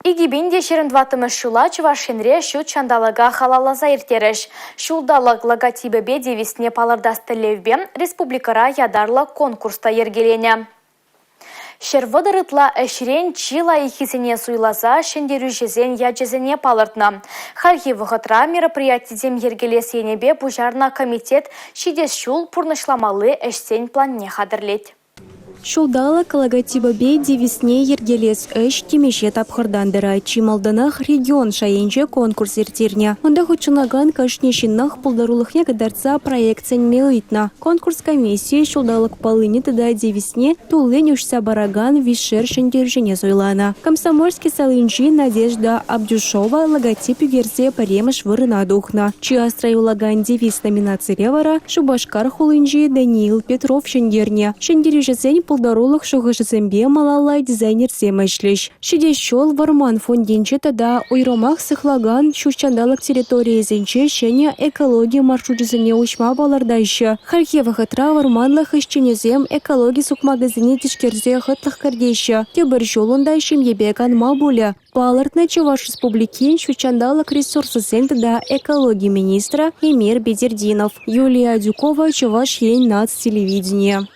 2024-мӗш ҫула Чӑваш Енре ҫут ҫанталӑка халалласа ирттерӗҫ. Ҫулталӑк логотипӗпе девизне палӑртас тӗллевпе республикӑра ятарлӑ конкурс та йӗркеленӗ. 130 ытла ӗҫрен чи лайӑххисене суйласа ҫӗнтерӳҫӗсен ячӗсене палӑртнӑ. Хальхи вӑхӑтра мероприятисем йӗркелес енӗпе пуҫарнӑ комитет ҫитес ҫул пурнӑҫламалли ӗҫсен планне хатӗрлет. Ҫулталӑк логотипӗпе девизне йӗркелес ӗҫ темиҫе тапхӑртан тӑрать. Чи малтанах регион шайӗнче конкурс ирттернӗ. Унта хутшӑнакан кашни ҫыннах пултарулӑхне кӑтартса проект сӗнме ыйтнӑ. Конкурс комиссийӗ ҫулталӑк паллине тата девизне туллин уҫса паракан виҫшер ҫӗнтерӳҫӗне суйланӑ. Комсомольски салинчи Надежда Абдюшова логотип ӳкерсе пӗрремӗш вырӑна тухнӑ. Чи асра юлакан девиз номинацире вара Шупашкар хулинчи Даниил Петров ҫӗнтернӗ. Ҫӗнтерӳҫӗсен пултарулӑх шухӑшӗсемпе малалла дизайнерсем ӗҫлӗҫ. Ҫитес ҫул вӑрман фондӗнче тата уйрӑмах сыхлакан ҫут ҫанталӑк территорийӗсенче ҫӗнӗ экологи маршручӗсене уҫма палӑртаҫҫӗ. Хальхи вӑхӑтра вӑрманлӑх ӗҫченӗсем экологи сукмакӗсене тишкерсе хӑтлӑх кӗртеҫҫӗ. Тепӗр ҫул унта ҫемьепе канма пулӗ. Палӑртнӑ Чӑваш Республикин ҫут ҫанталӑк ресурсӗсен тата экологи министрӗ Эмир Бедертдинов. Юлия Адюкова, Чӑваш Ен наци телевиденийӗ.